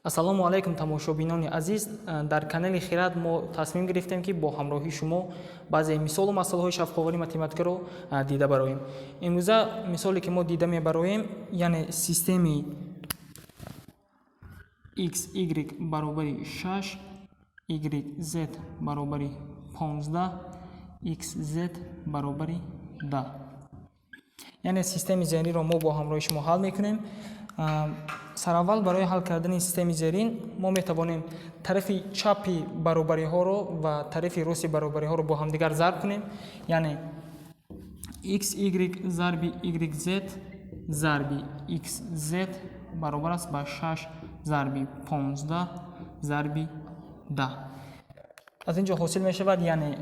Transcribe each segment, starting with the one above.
Ассалому алайкум, тамошобинони азиз. Дар канали Хирад мо тасмим гирифтем, ки бо ҳамроҳии шумо баъзе мисолу масъалаҳои шавқовари математикаро дида бароем. Имрӯза мисоле, ки мо дида мебароем, яъне системи xy баробари 6, yz баробари 15, xz баробари 10. Яъне системи зеринро мо бо ҳамроҳии шумо ҳал мекунем. Сараввал барои ҳал кардани системи зерин мо метавонем тарафи чапи баробариҳоро ва тарафи рости баробариҳоро бо ҳамдигар зарб кунем, яъне xy зарби yz зарби xz баробар аст ба 6 зарби 15 зарби 10. Аз ин ҷо ҳосил мешавад, яъне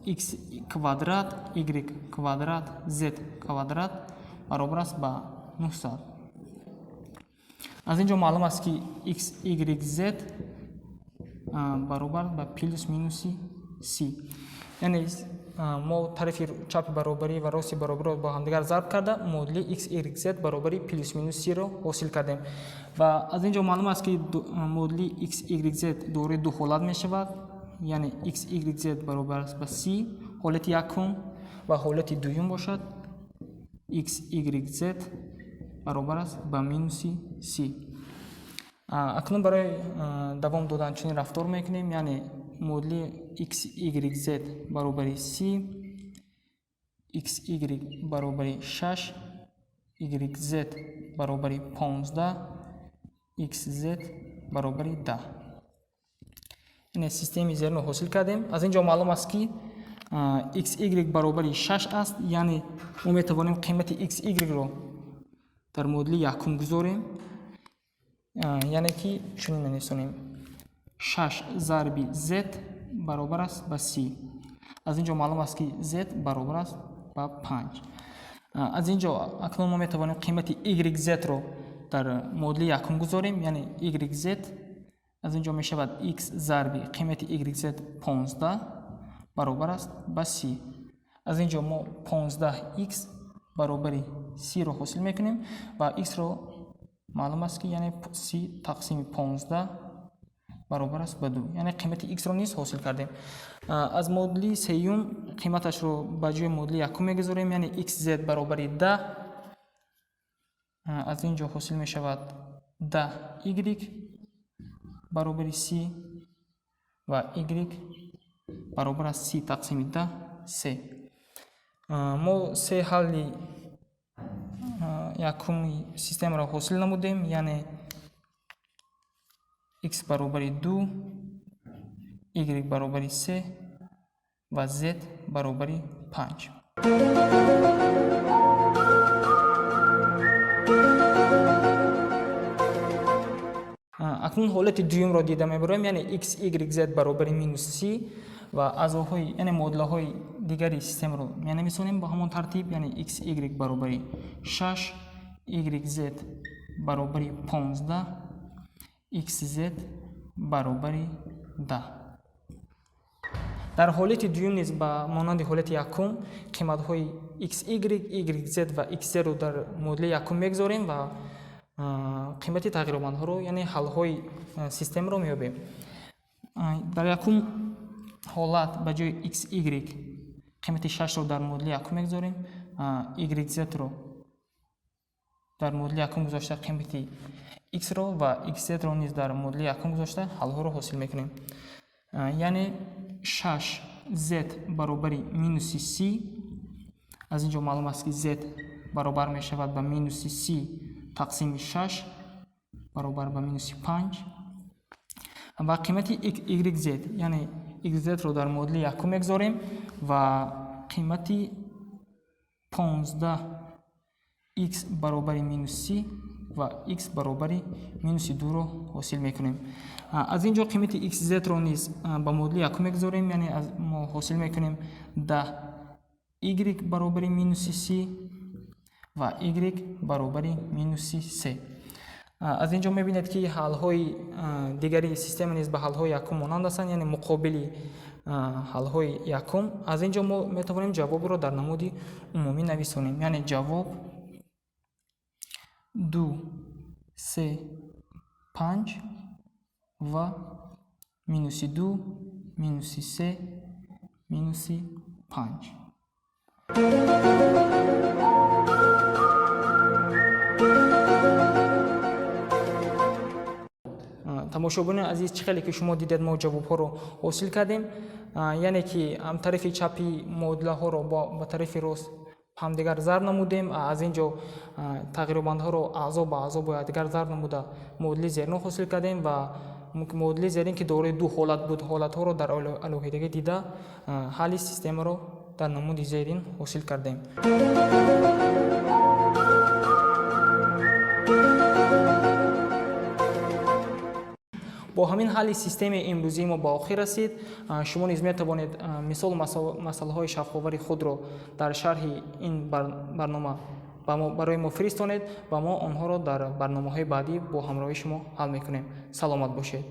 x квадрат, y квадрат, z квадрат баробар аст ба 900. Аз ин ҷо маълум аст, ки x, y, z баробар ба плюс минуси си. Яъне мо тарафи чапи баробарӣ ва рости баробариро бо ҳамдигар зарб карда, модули x, y, z баробари плюс минус сиро ҳосил кардем. Ва аз ин ҷо маълум аст, ки модули x, y, z дорои ду ҳолат мешавад, яъне x, y, z баробар аст ба си ҳолати якум ва ҳолати дуюм бошад x, y, z баробар аст ба минуси си. Акнун барои давом додан чунин рафтор мекунем, яъне модули x, y, z баробари си, x, y баробари 6, y, z баробари 15, x, z баробари 10. Яъне системи зеринро ҳосил кардем. Аз ин ҷо маълум аст, ки x, y баробари 6 аст, яъне мо метавонем қимати x, y-ро дар модули якум гузорем, яъне ки чунин менависонем: 6 зарби z баробар аст ба 30. Аз ин ҷо маълум аст, ки z баробар аст ба 5. Аз ин ҷо акнун мо метавонем қимати yz-ро дар модули якум гузорем, яъне yz аз ин ҷо мешавад x зарби қимати yz 15 баробар аст ба 30. Аз ин ҷо мо 15x баробари 30-ро ҳосил мекунем ва x-ро маълум аст, ки яъне 30 тақсими 15 баробар аст ба 2, яъне қимати x-ро низ ҳосил кардем. Аз модули сеюм қиматашро ба ҷои модули якум мегузорем, яъне xz баробари 10. Аз ин ҷо ҳосил мешавад 10y баробари 30 ва y баробар аст 30 тақсими 10, се. Мо се ҳалли якуми системаро ҳосил намудем, яъне x баробари 2, y баробари 3 ва z баробари 5. Акнун ҳолати дуюмро дида мебароем, яъне x, y, z баробари минус си ва аъзоҳои, яъне муодилаҳои дигари системаро менависонем ба ҳамон тартиб, яъне x, y баробари 6, y, z баробари 15, x, z баробари 10. Дар ҳолати дуюм низ ба монанди ҳолати якум қиматҳои x, y, y, z ва x, z-ро дар муодилаи якум мегузорем ва қимати тағйиробандҳоро, яъне ҳалҳои системаро меёбем. Дар якум ҳолат ба ҷои x, y қимати 6-ро дар модули якум мегузорем, y, z-ро дар модули якум гузошта қимати x-ро ва x, z-ро низ дар модули якум гузошта ҳалҳоро ҳосил мекунем. Яъне 6 z баробари минуси си. Аз ин ҷо маълум аст, ки z баробар мешавад ба минуси си тақсими 6 баробар ба минуси 5 ва қимати y, z, яъне x, z-ро дар модули якум мегузорем ва қимати 15 x баробари минус си ва x баробари минуси 2-ро ҳосил мекунем. Аз ин ҷо қимати x, z-ро низ ба модули якум мегузорем, яъне мо ҳосил мекунем 10 y баробари минуси си ва y баробари минуси се. Аз ин ҷо мебинед, ки ҳалҳои дигари система низ ба ҳалҳои якум монанд ҳастанд, яъне муқобили ҳалҳои якум. Аз ин ҷо мо метавонем ҷавобро дар намуди умумӣ нависонем, яъне ҷавоб 2, 3, 5 ва минуси 2, минуси 3, минуси 5. Тамошобинони азиз, чӣ хеле ки шумо дидед, мо ҷавобҳоро ҳосил кардем, яъне ки ҳам тарафи чапи муодилаҳоро ба тарафи рост ҳамдигар зарб намудем. Аз ин ҷо тағйирёбандаҳоро аъзо ба аъзо бо якдигар зарб намуда муодили зеринро ҳосил кардем ва муодили зерин, ки дорои ду ҳолат буд, ҳолатҳоро дар алоҳидагӣ дида ҳалли системаро дар намуди зерин ҳосил кардем. Бо ҳамин ҳалли системаи имрӯзии мо ба охир расид. Шумо низ метавонед мисолу масъалаҳои шавқовари худро дар шарҳи ин барнома барои мо фиристонед ва мо онҳоро дар барномаҳои баъдӣ бо ҳамроҳии шумо ҳал мекунем. Саломат бошед.